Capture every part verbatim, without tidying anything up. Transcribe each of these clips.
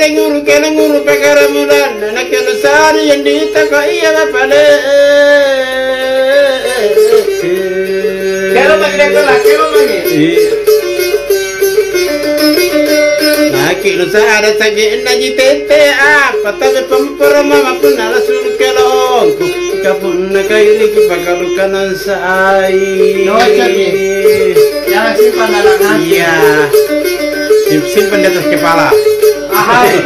Nguru kena nguru pekara mulanna, nakke nusari yang ditaka iya bapale. Kero maki dekkola, kero maki. Iya. Nakke nusara sagenna jitete apa, tapi pempero mama punna lasulu kelongku. Kapunna kairiki pakalukanang sai. Cocok, ya. Jangan simpan dalam hati. Iya. Sim-, simpan di atas kepala. Ahai.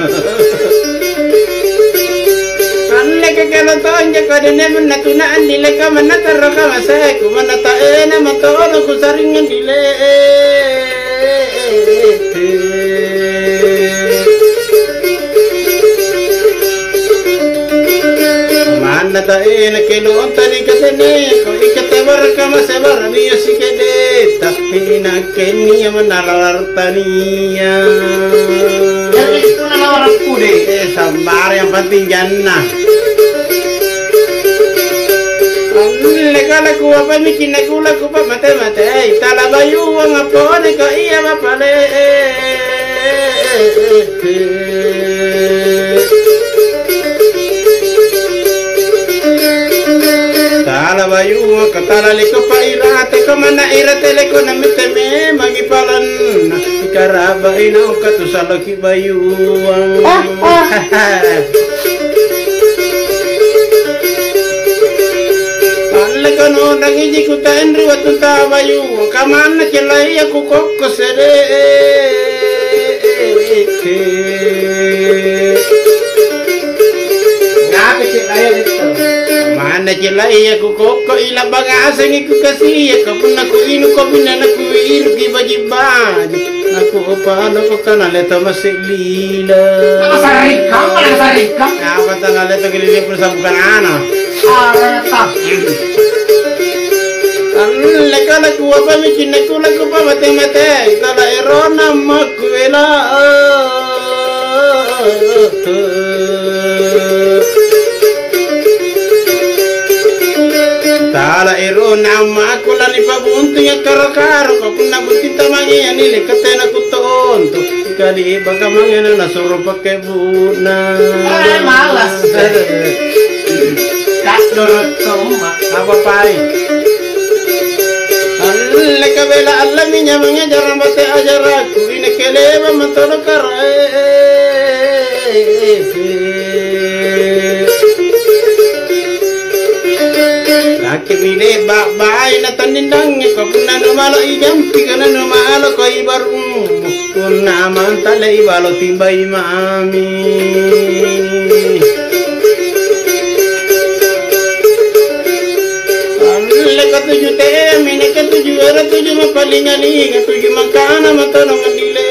Anne kekelo tonja kodene manna tuna andile ka manna tarro ka maseku manna taena matolo kusaring andile. Manna taena kelonta nikaseneko, ikatebaraka masebara mio sikedeta, inakke nia manna lalar tania. Jadi itu nalawar pude. Eh, sabar, yang penting jannah. Anne kala kuapami cinna kula kupa mate-matei, tala bayuang appone ka iya mapale. Tala bayuang ka tala leko pa irate, ka manna irate leko na mete memangi palanna. Sikarabai naung ka tu saloki bayuang. Alleka nodang iji kutaenri wattunta bayu, kamanna cellaya kukokko sede. Ngape cellaya detto? Manna cellaya kukokko, ilabba ngasengi kukasia, kapunna kuinu kopi nana kuiruki baji-baji. Nakuupaloko kana leta mase'lila. Nasarikang, nasarikang. Apa tanggal leta kelilipun sabukan ana? Arata. Anne kala kuapami cinna kula kupamate-mate, kala erona makkuela. Tala erona ammaku lanipabuntungi akkaro-karo, ka punna buntinta mange anile katena kutontu. Kali'baka mange na nasuro pakke bu'na. Eh, malas. Kaddoro tomma. Apa pai? Alleka bela allami nyamange jarang bate ajarakku, inakke leba matolo karae. Nakke bine ba'bai na tandindangi, ka punna numalo ijampi, kana numalo koi barumbu. Punna mantale ibalo timbai mami. Alle katuju temi, neke tuju ero tuju mapalinga-linga, tuju mangkana matono mandile.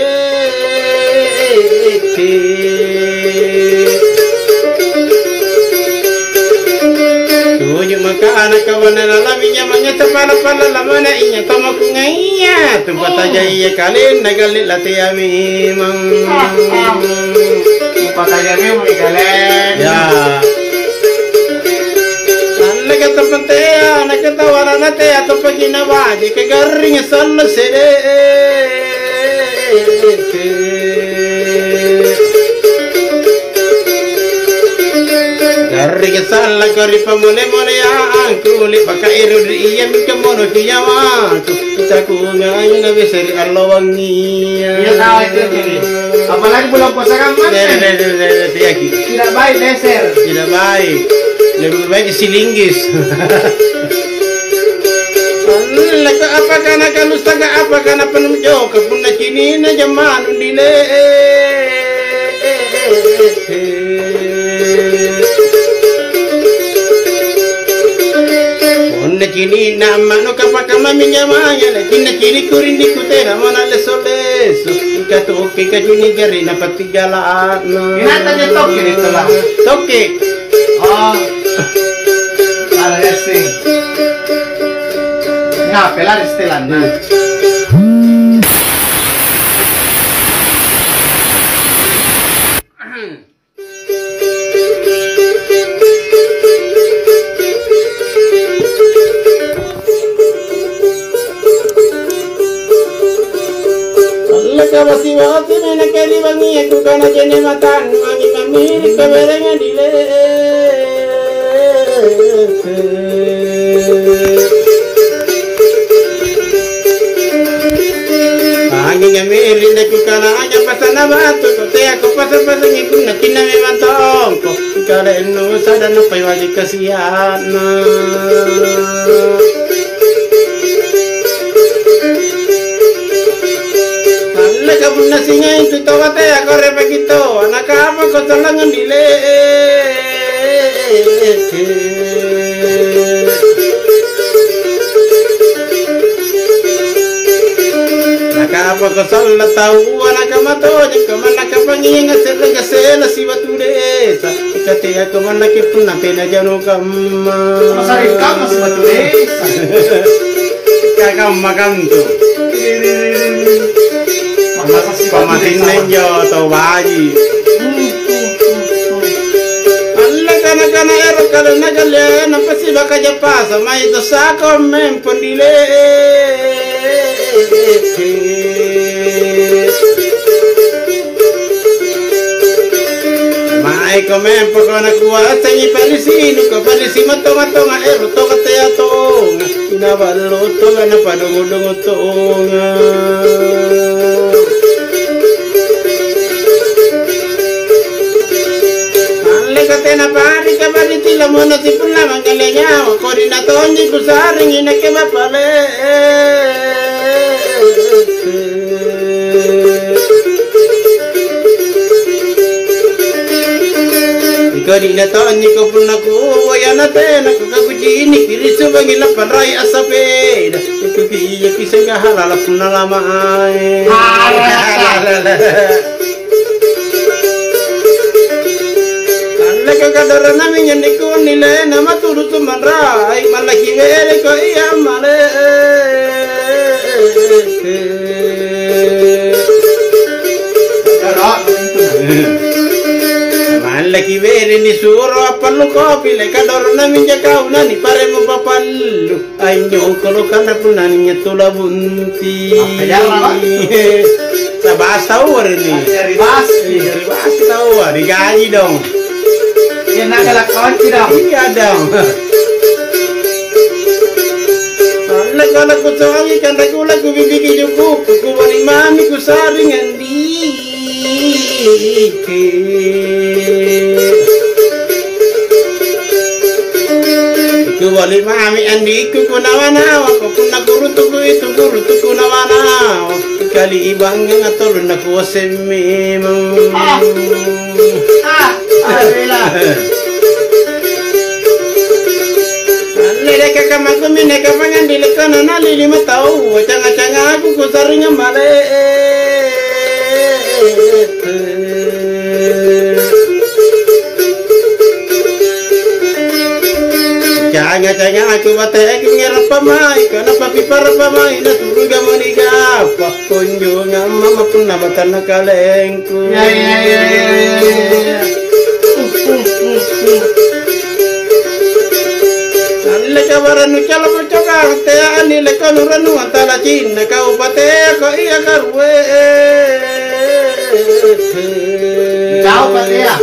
Tuju mangkana kawana lalaminya mangeta pala-pala lamana inya tamakungaia, tumpatajaiya kalenna galle latea memang. Tumpataja memang kalen. Ya. Anne kata pantea, anne kata warana tea, topaki nabaji kegarring sallo sede. Garring sallako ri pamole-moleangku, le'baka ero ri ia mingka mono ri nyawaku, takungai nabese ri allo wangia. Iya, tahu itu, jadi. Apalagi bulan puasa kan, Mas? Deh, deh, deh, deh, deh, tiaki. Tidak baik, Deser. Tidak baik. Lebih baik si linggis. Leka apa kana kalusaga apa kana penunjuk ke punna cinina jamanu dile. Punna cinina manu kapaka mami jamanya, na cinna cini kurindiku tena mana leso-leso. Ika toke kacini jari napati galakna. Inatanya toke ri tola. Toke. Oh. Ala racing. Ngape lari setelanna? Alleka basi-basi nene Kali bangngia kukana je'ne' matannu, anging ammiri' kaberengang dilete. Anging ammiri' nakukana aja pasana batu, ko teako pasa-pasangi punna cinna memang tongko. Kalennu sada napawaji kasia'na. Alleka punna singai tu tau atea kore pakito, nakapako sallangang dilete. Nakapako sallang taua, nakamatojeng kamanna kapanginga serre gasela siwatu desa. Ikateako mannaki punna tena jano kamma. Masarikang masih batu desa. Kakamma kantu. Masa si batu Pamatinna desa. Injo tau baji. Alle kana-kana ero kalenna kalle, napasi bakaja pasa, mai tosako mempon dile. Maeko mempoko nakuasengi parisi, nukaparisi matonga-tonga, ero toka tea tonga, naballo toka napadongo-dongo tonga. Alleka tena parika parisi lamunna sipunna mangngale nyawa, kodi natonji kusaringi nakke bapale. Iko di natonji ko punna kuwaya na tena ko kakucini kirisu bangi lappan rai asapeda. Itu pija pisengka halala punna lamae. Halala. Alleka kadorona minjo nikuni lena maturu tu manrai, mallaki beleko iya male. Mallaki bere nisuro appallu kopi, leka dorona minjo kau nani paremu papallu. Anjo kolokanna punna ninnya tula bunti. Makkajarra, Bang. Sabasa uwari ni. Dari basi. Dari basi taua, digaji dong. Iya, naga lakkonci dong. Iya dong. Laku-laku soangi kan laku-laku bibiki juku, kubali mami kusaring andi. Kubali mami andiku kunawa-nawa, ko punna kurutuku itu kurutuku nawa-nawa. Kali ibangngang atau luna kuaseng memang. Ah. Ah. Alhamdulillah. Anne deka kamma kumminne kapangang di lekkana nalilima tau, canga-cangaku kusaringang male. Canga-cangaku bateki ngerappa mai, kanapa piparappa mai, naturuga moni gappa, kunjungang mama punna batanna kalengku. Ya, ya, ya, ya, ya, ya. Alle kabara nucala-nucala, tea anile kanu rannuang tala cinna, kau patea ko iya karue. Kau patea.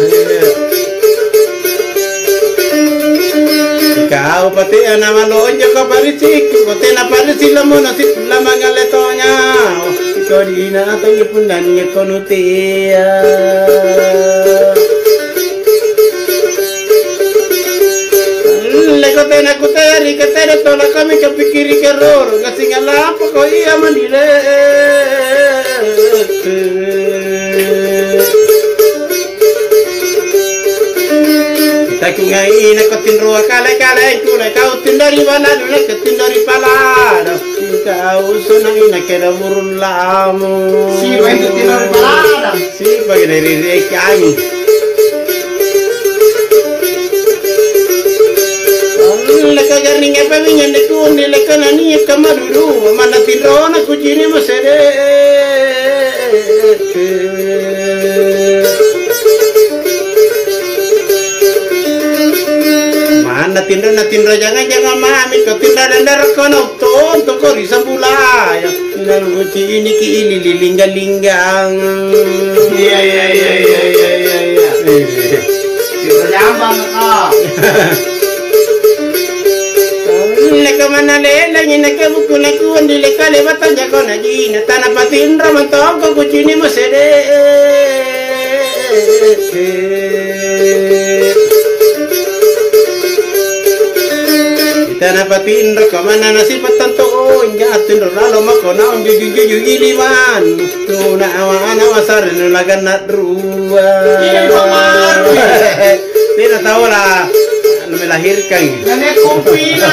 Kau patea nama lonjo ko parisiku, ko tena parisi lamono silamangale tonya. Kodina atangi punna niako nutea. Leko tena kutea ri katere tolakami kapikkiri karoro, gasinga lapako iya mandile. Takungai nako tinroa kale-kalengku, nakau tinro ri baladu, nako tinro ri palada. Kau sonai nakeda burung lamo. Sipa itu tinro ri palada? Sipa gede ri, ri, ri, angin. Leka garring apa minyak deku, ni leka nani kamadudu, mana tinrona kucini masede. Manna tinro na tinro jangang-jangang mami, ko tinro dandara kono tonto ko ri sambulaya. Ciniki ilili linggang-linggang. Iya, iya, iya, iya, iya, iya, iya. Iya. Kita jambang, ah. Leka mana lelangi nake buku nakuan di leka lewat tanjako najina, tana patinro mantongko kucini masede. Tana patinro kamana nasipa tanto, oh, inja atinro lalo mako naung juju-juju iliman. Tuna awa-, ana wasare nulaganna rua. Iya, Pak Marwi. Tena tahu lah, anu melahirkan. Nane kupina.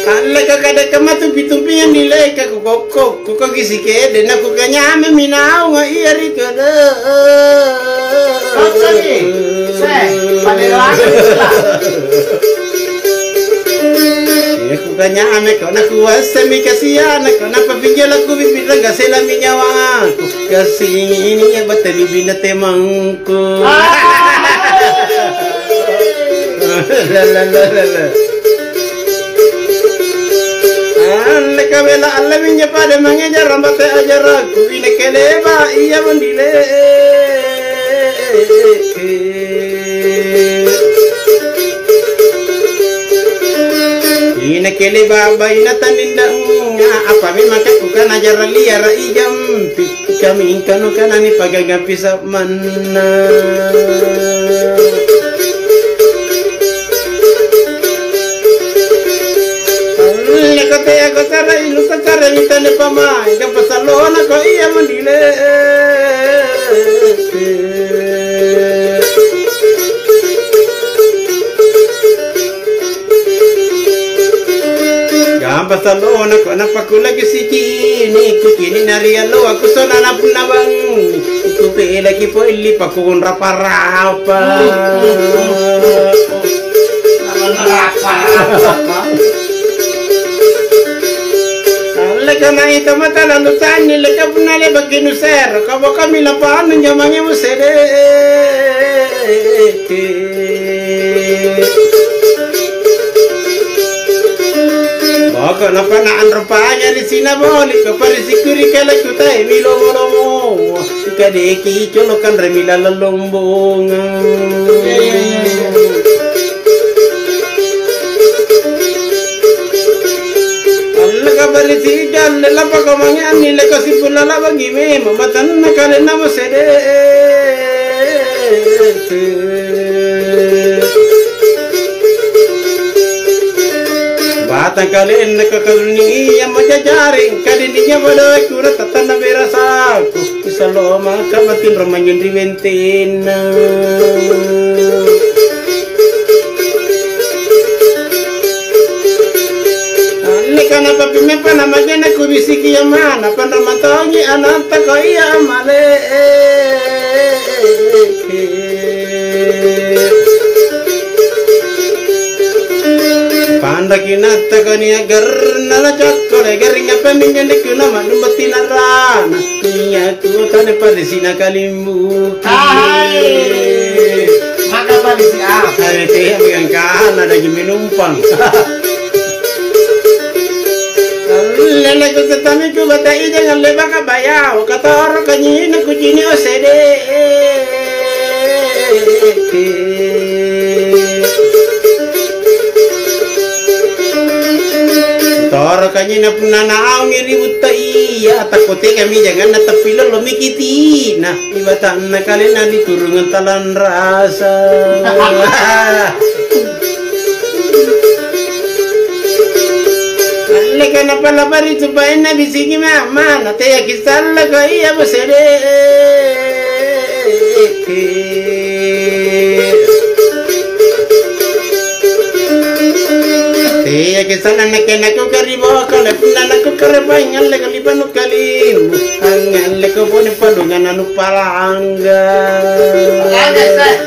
Alle kakadakka matu pitumpiang di leka kukokko, kukoki sikede, na kukanyame minaunga iya ri kada. Okkoni. Se, pada lagi. Iya, kukanyame kau, na kuassemi kasiana kau, na papinjala kubibirang gaselami nyawaku. Kasingini ya batali bina temangku. Ah. La, la, la, la, la. Alle kabela alle minjo pada mangejarang bate ajarakku, inakke leba iya mandile. Inakke leba baina tanindang, apa memang kakku kana jarang liara ijampi. Kami ingkanu kanani pagaga pisa manna. Leko tea ko sarai, lusa sarai, tane pamai, ka pasalona ko iya mandile. Gampa salona ko napakkulaki sicini, kucini narialloa kusona napunna bangngi, kupelaki poelli pakunrapa-rapa. Rapa-rapa. Leka naita mata lalu tani, leka punna lebaki nusero, kabokami lapanu nyamangi musede. Boko napana anro panya ri sinaboli, ko parisikuri kaleku tae mi lomo-lomo. Kadeki colo kanre mi lalang lombonga. Alle kabarisi jalle lapaka mange anni leko sipulala bangi memang matanna kalenna masede. Batang kalenna kakaluni iya majajareng, kadininya pada kura tatanna berasaku. Kusalomaka matinro manynying ri bentenna. Anne kanapa pimempa namajana kubisiki amana, panra matongi anatta ko iya amale. Panraki nattako nia' garrinna nacokkole, garring apa minjo nikku nama'nu bottinarana. Nia' tuo tane parisi nakalimbuki. Hai, maka parisi apa? Hai, tea mengangkana daging menumpang. Leleko tetamiku bata ija ngalle baka bayao, katoro kanyina kucini osede. Toro kanyina punna naongi ri butta iya, takko tekami janganna tapi lollomi kitina, ibatanna kalenna diturungang talang rasa. Alleka napalabari tu paenna bisiki mama, na teaki sallako iya masede. Teaki salla nakke nakukari bokole, punna nakukare paeng alleko lipanu kalimbu, angngalleko pole palungang anu palangga. Palangga, Ustaz.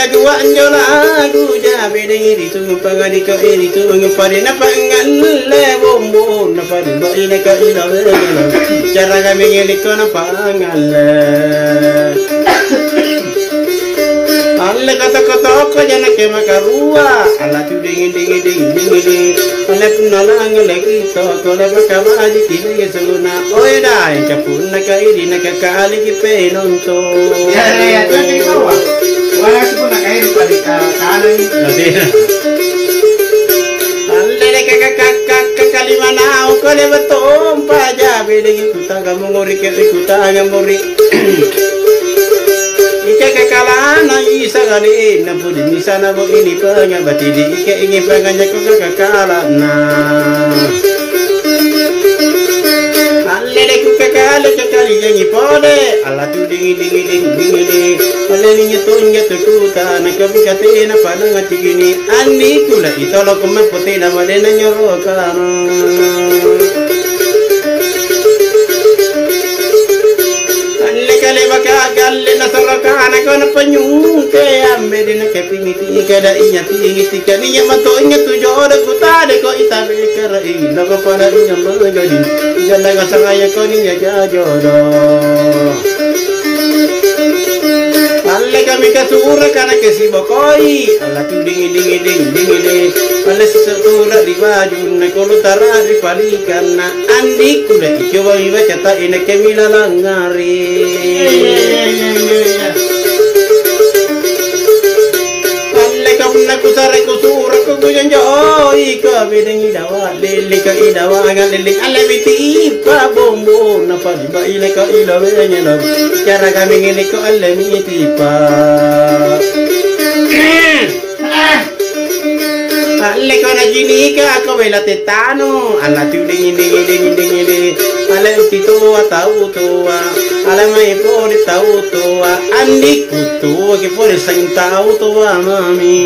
Dua anjo lagu jabedengi ri tungung pangadiko ri tungung pari na pangalle bombong na pari baine ka ila wela. Cara kami ngeliko na pangalle. Alle kata-kata ko jana ke makarua. Ala tu dingin dingin dingin dingin dingin. Alle punna lange lagi to ko le maka baji kini suna. Oe dai kapunna ka idi na ka kali ki penonto. Ya, ya, ya, jangan dibawa. Wala sipuna kaeng pada ka-, kanang. Tapi, andele kaka kaka kaka lima naung kole betompa jabe lagi kutanga mongori ke kutanga mori. Ike kakalana isa gale na pudi misana bo ini panga batidi ike ingi panganya ko kakakalana. Allele kukakale kakaliangi pole, ala tu dingi dingi ding dingi ding. Allele nyetu nyetu kuta na kabukatena pananga tigini. Anni kula itolo kumaputena madena nyorokan. Alle kale baka galle na sorokana kona panyungke ambe dina kepingiti kada iya pingiti kania matonya tu jodo kutade ko itabe kara ina ko pada inya mangajadi janda kasangaya koni ya jodo. Alle kami kasura kana kesi bokoi ala tu dingi dingi dingi dingi ding. Alle sisa tura di bajunna kolo tara di palikanna. Andikku na icobai baca ta inakke mina langngari. Iya, iya, iya, iya, iya. Alle kamunna kusare kusurako kujonjoi kabedangi dawa leleka idawa ngaleleng alle mitipa bombo napaliba ileka ilawe nyana. Cara kami ngeleko alle mitipa. Alleko najinika ako bela tettanu, alla tu dingin dingin dingin dingin dingin. Alle uti toa tau toa, alle mai pole tau toa, andikku toa ke pole saing tau toa mami.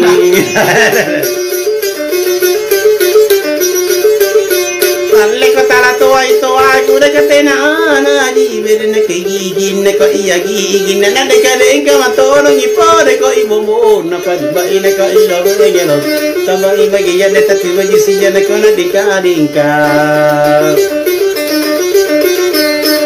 Alleko tala toai toaku deka tena anaji, berenna ke giginna ko iya giginna, na deka dengka matolongi pole ko ibombonna. Pa'bainaka ilo bengelo, tamba'i bagi yane tatti baji sijana kona dingka-dingka.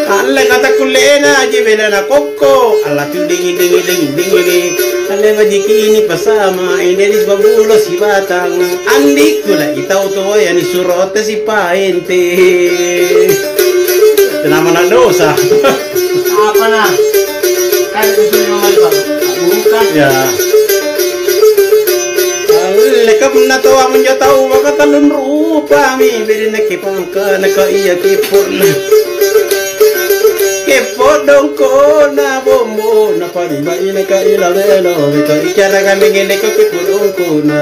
Alle kata kullena aji belana kokko, alla tu dingi dingi dingi dingi. Alle bajiki ini pasama, ini di babulo sibatang. Andikku la itau toya ni surote si paente. Tenamana dosa. Apa na? Kan itu yang mau, Pak. Bukan. Ya. Alle kapunna toa munjo tau maka tallun rupami, beri nakke pangka naka iya kepon. Kepon dongkona bombo, naparibai naka ila lelo, beta icara kami ngeleko kepon dongkona.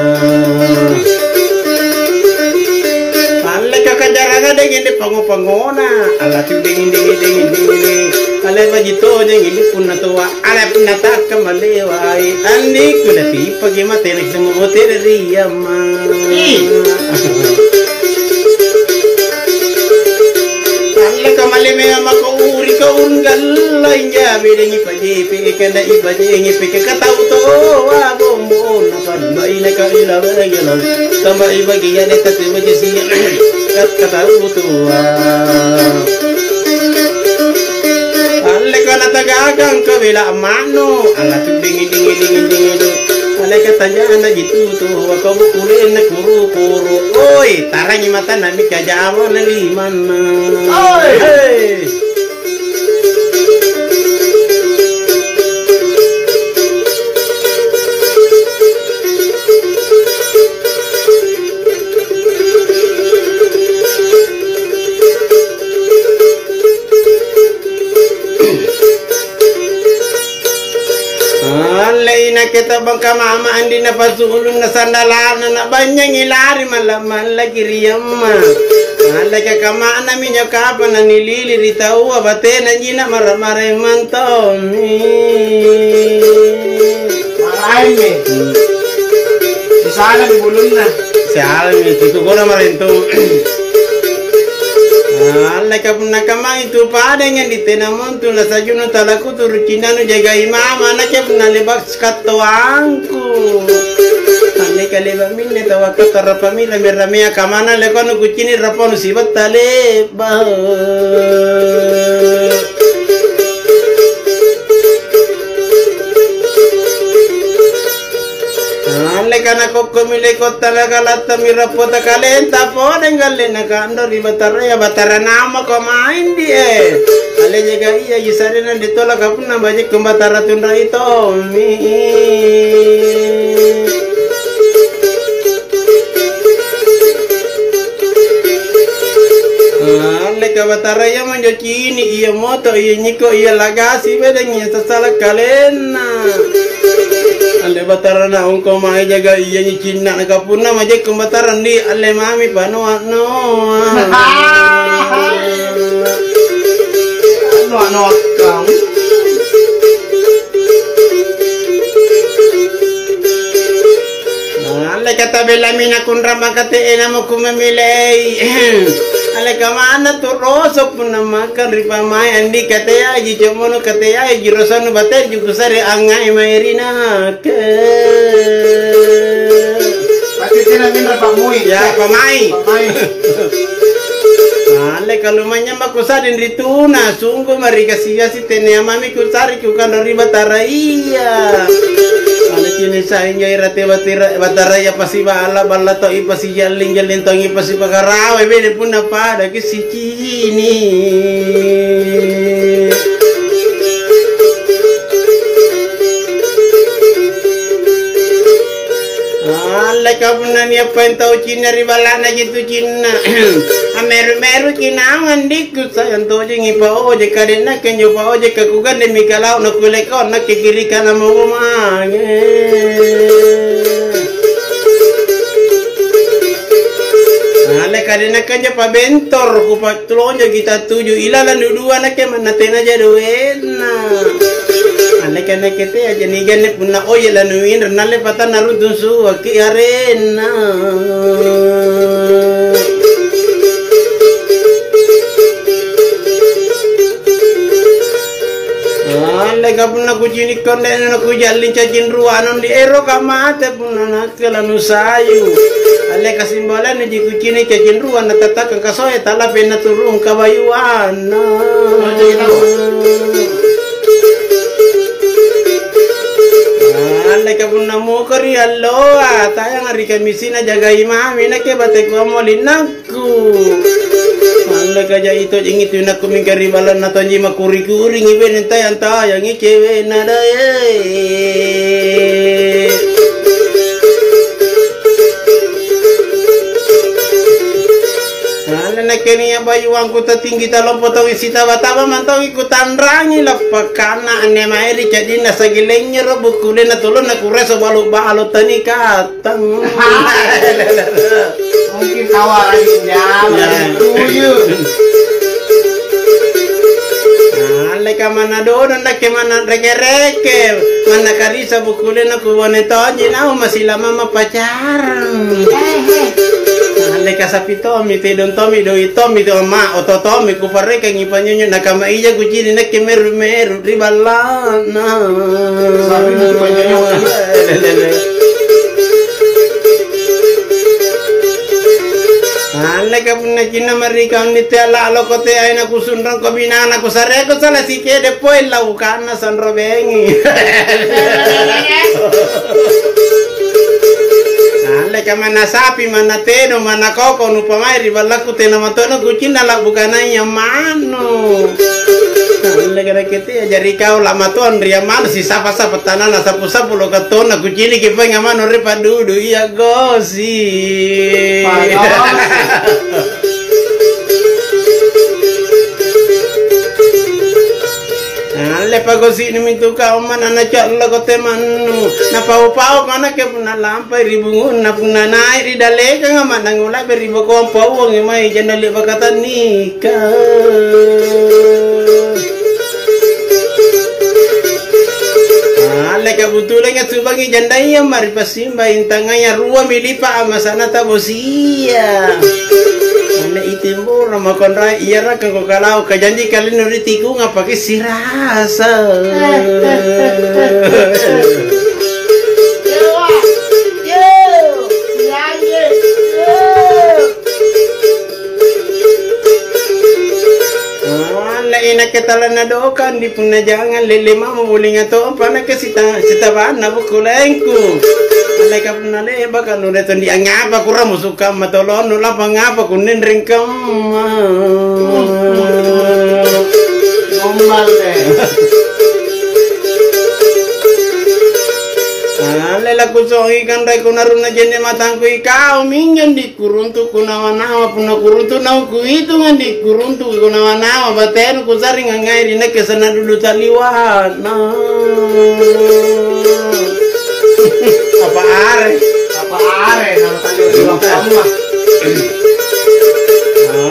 Alle kakajaranga dengeng de pango-pangona, alla tu dengeng, dengeng, dengeng, dengeng, dengeng. Alle baji tojeng ini punna toa. Ala punna takka malewai, andikku na tipaki mate na semua tere ri amma. Ih. Alle ka male mea mako uri ka urung galla inja bedangi pajepe kana ibajengi peke katau toa bombo na pambaina ka ila bagala. Tambai bagia de tatu baje sia. Kat katau toa. Alleka natagakang kawela amma'nu, alla tu dingi dingi dingi dingi do. Alleka tajana jitu tu, wakabu kulenna kuru-kuru. Oi, tarangi matana mika jawa na limanna. Oi. Hei. Allei nakke tabangka mama andi napasulung na sandalana na banyangi lari malla-mallaki ri amma. Alleka kama'na minjo kapang nanilili ri taua batena jina mara-maraeng mantommi. Maraengmi. Sisalami bulunna. Sialami, situkuna marentong. Alleka punna kamai tu padanga di tena montu la sajunu talakuturu cinanu jagai mama, nake punna leba kattoangku. Alleka leba minne tawakka tarapamila meramea kamana lekonu kucini raponu sibatta leba. Alleka nakokkomi lekotta nakalattami rappota kalenta podeng galle nakando ri Bataraya, Batara namako maing di e. Alle jaga iya ji sarena ditolaka punna bajikku Batara tunrai tommi. Alleka Batara iamonjo cini, iya moto, iya nyiko, iya lagasi, bedeng iya tassala kalenna. Alle Batara naungko mae jaga iya nyicinna nakapunna majekku Batara ndi alle mami panoa-noa. Noa-noa kau. Alleka tabellami nakunrang makate'enamo kumamilei. Alleka manna tu roso punna makkang ri pamae andi kateaji comono kateaji rosonu bateju kusare angngai mae ri nake. Pasti tena minra pamui. Ya, pamai. Pamai. Alleka lumanynyang mako sading ri tuna, sungguh mari kasi-kasi tenea mami kusare kukana ri Batara iya. Pada cini saing jai rate batira-, Batara iya pasi balla, balla to ipasi jalling, jalling tong ipasi pakarawa, bede punna pada kisicini. Alleka punna nia' paeng tau cinna ri balla'na jitu cinna. Ammeru-meruki naung andikku, sayang tojengi paoje, kadenna kenjo paoje, kakugandemi kalau nakulle kau nakke kiri kana mau mange. Alle kadenna kenjo pabentor, kupa- Tulonjoki tattuju ilalang dudua nakke manna tena jadoenna. Anneke-anneke teaja niganne punna oje lanuinreng nalle patanna runtung suaki arenna. Alleka punna kucini' konde'na nakujalli cacing rua anong di eroka mate punna na- Kala nusayu. Alle kasimbalannu ji kucini' cacing rua natatakang kasoe talape naturung kabayuanna. Alle kapunna muko ri alloa, tayanga ri kamisina jagai mami nakke bateku ammolinna. Ku. Mallakaja itojengi tu inakku mingka ri balla'na tonji makkuri-kuringi bene tayang-tayangi cewena dae. Alle nakke nia' bayuangku tatinggi talompo tongi sitaba-taba mantongi kutanrangi lappakkanna anne mae ri ca'dinna sagi lennyero bukkulena tolonna kureso balu-balu tanikat. Mungkin tawa lagi nyala, ya. Tuyu. Alleka manna dodong nakke manna reke-reke, manna karisa bukkulena kubone tonji naung masilama mappacarang. Alleka sapi tommi, tedong tommi, doi tommi, to ma oto tommi kuparekengi panyonyo nakama ija kucini nakke meru-meru ri balla'na. Alleka punna cinna marikang nitte la'loko teai nakusunrongko binana kusareko sala sikede poi laukanna sanro bengi. Alleka manna sapi, manna teno, manna koko nupamai ri ballakku tena matono kucinna la'bukanaya manu. Alleka nakke tea jari kau lamatuang ri ammanu sisapa-sapa tanana sapu-sapu lokatona kuciniki painga manu ri paddudu iya gosi. Alle pagosi'nu mintu kau manna nacolloko temannu napau-pau kanake punna lampai ri bungunna punna nai ri dalekanga manna ngulabbe ri bokoang pauangi mai janda le'baka tanni. Alle kabutulanga subangi jandaya mari passimbai intangaya ruami lipa amasana tabosia. Anne itimboro Makonrai, iya rakkang ko kalau kajanji kalennu ri tikung, apa ke sirasa? Anne inakke tala nadokang di punna jangang lelle mamo bulinga tompa nakke sita-, sitabanna bukkulengku. Anne ka punna le'baka nu ri tondi angngapa kurang musu kamma tolonnu, lampa ngapa kunnenreng kamma. Gombal deh. Alle lakusongi kanre kunarunna jenne matangku, ikau minjo ndi kuruntu kunawa-nawa, punna kuruntu naung kuitung ndi kuruntu kunawa-nawa, batenu kusa'ring angngai ri nakke sanna dulu taliwana. Apa are? Apa are? Kalau tadi orang sama.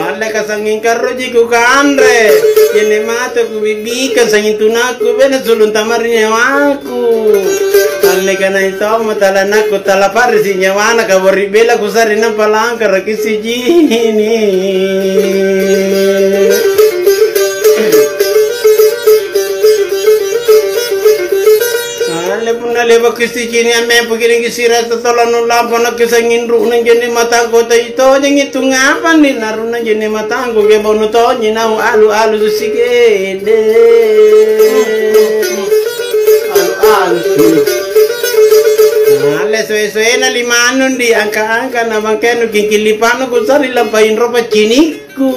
Alle kasanging karroji kukanre. Jenne mate kubibbikang sanging tunakku bene sulung tamari nyawaku. Alle kanai tommo tala nakku tala parisi nyawana kabori bela kusare nampa langkara kisijini. Alle punna le'ba' kisijini ammempo kiring kisira totolanu lampa nakke sanging ru'nang jenne matangku tai tojengi tungapa ni narunang jenne matangku kebonu tonji naung alu-alu sikede. Alu-alu. Alle soe-soena limannu ndi angka-angka na bangkenu kingkilipanu kusarri lampa inro paccinikku.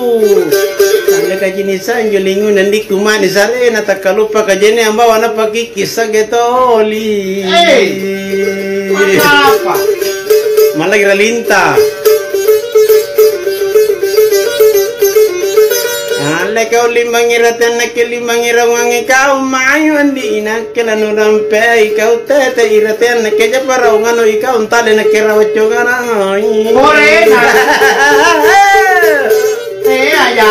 Alle kacini sanjo linguna ndikku mani sarena takkaluppa kajene ambawa napakikki sage toli. Eh, mangapa? Mallakira linta. Alle kau limbangi rateanna ke limbangi raungangi kau mayu andi inakke lanurampei kau tete irateanna ke japa raungano ikau ntale nakke rawaccongana. Korena. Eh, aja.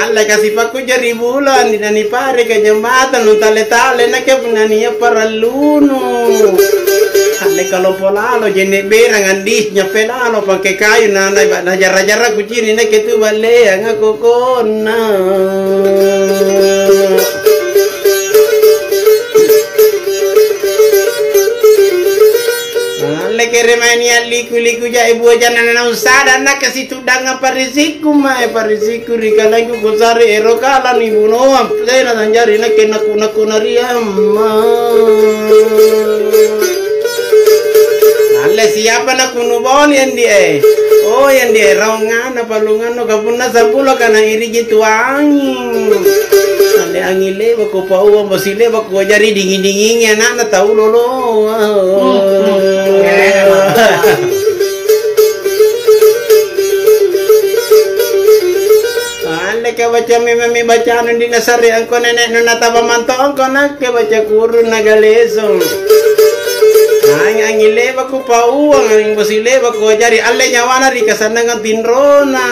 Alle kasipakku jari bulan, dina nipare kajambatang, nutale-tale nakke punna nia' parallunu. Alle kalompo lalo, jenne berang andi, nyappe lalo, pake kayu, na, na, na jara-jara kucini nakke tu balleang aku konna. Alle kere mae nia' liku-liku jai buajanna na naung sada nakke situddangang parisikku mae, parisikku ri kalengku kusare ero kala nibunoang tena nanjari nakke nakku-nakku nariamma. Alle siapa nakunuboli andi e? Oh andi e raungana palungannu kapunna sampulo kana iriji tuangi. Alle angi lewa kupauang bosi lewa kuajari dinging-dingingi ana'na tau loloa. Alle kabaca memang mi bacanu di nasare angko nene'nu nataba mantongko nakke baca kurung nagalesong. Angi-angi lewa kupauang, angi bosi lewa kuajari alle nyawana ri kasannangang tinrona.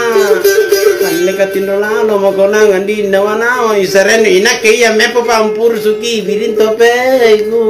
Alle katinro lalo mako nangang di nawa-nawa isarennu inakke iya meppo pampurusuki biring topengku.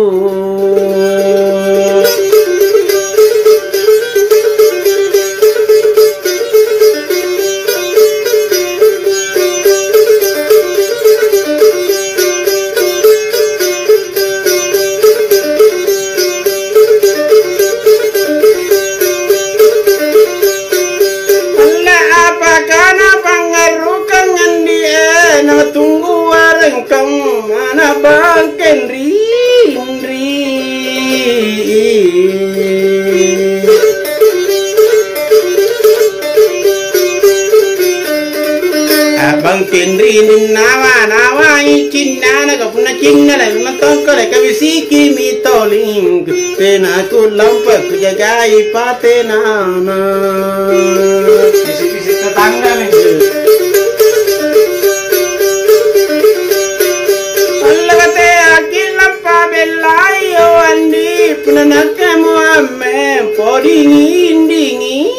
Anne apakana pangngarukang andie, natunggu warengkang ana' bangkeng rinri. Abang Tinri ninnawa-nawai cinnana, ka punna cinna lebe matongko le kabisiki mi toling. Tena kulampa kujagai patenana. Bisi-bisi tetangga nih. Allakateaki lampa bellai, oh, andi punna nakke muamme podinging-dinging.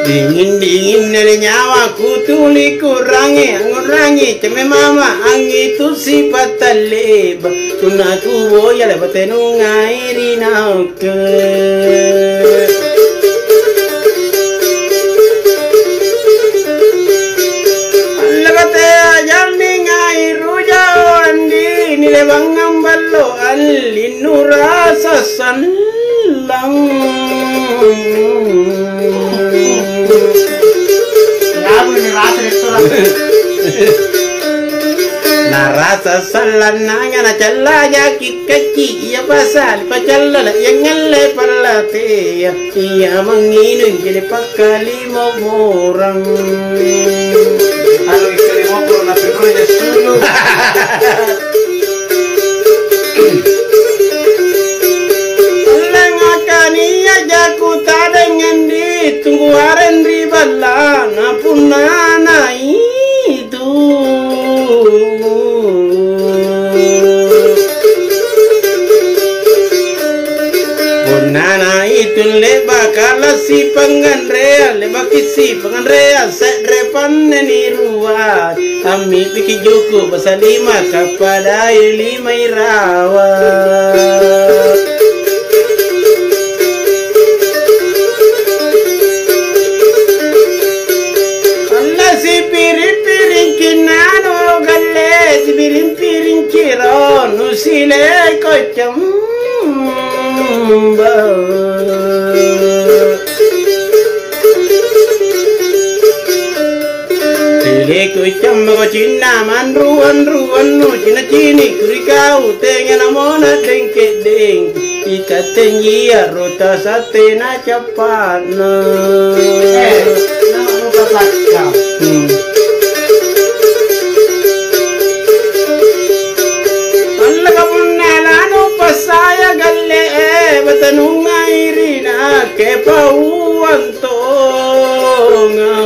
Dinging-dinginna ri nyawaku tuli kurangi, angngurangi Temme mama angitu sipattalle, ba-, punna kuboya leba tenungai ri nakke. Leba tea jalni ngai rujao andi, nilebangang ballo alli nurasa san. Sallang. Rabu ini rasa restoran. Narasa sallang nanga nacallajaki kacci, ia pasali pacallala, ia ngalle pallatea, ia manginung jele pakkali momorang. Anu, istri moporo na pinronya sulu. Lengakania jaku tadeng endi, tunggu areng ri balla'na punna naitu. Punna naitu le'baka lassi pangnganreang, le'baki sipangnganreang se're panne nirua. Ammi'biki juku' basa lima kappadai lima irawa. Alla sipiring-piring kinnano galle, sipiring-piring kiro nusile kocomba. Cini'ku cammako cinna manruan-ruannu, cina-cini'ku ri kau, tenga namona dengke-dengke, ikatte njiaro tasatte na cappa'na. Eh, nama muka sakka. Hmm. Allaka punna lanu passaya galle, eh, batanungai ri nakke pauang tonga.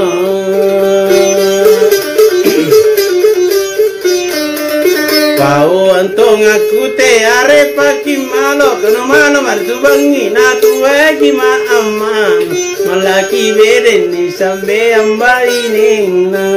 Pauang tonga kute arepaki malo, kanu malo marsubangi natueki ma amma, mallaki bedeng nisambeang bainenna.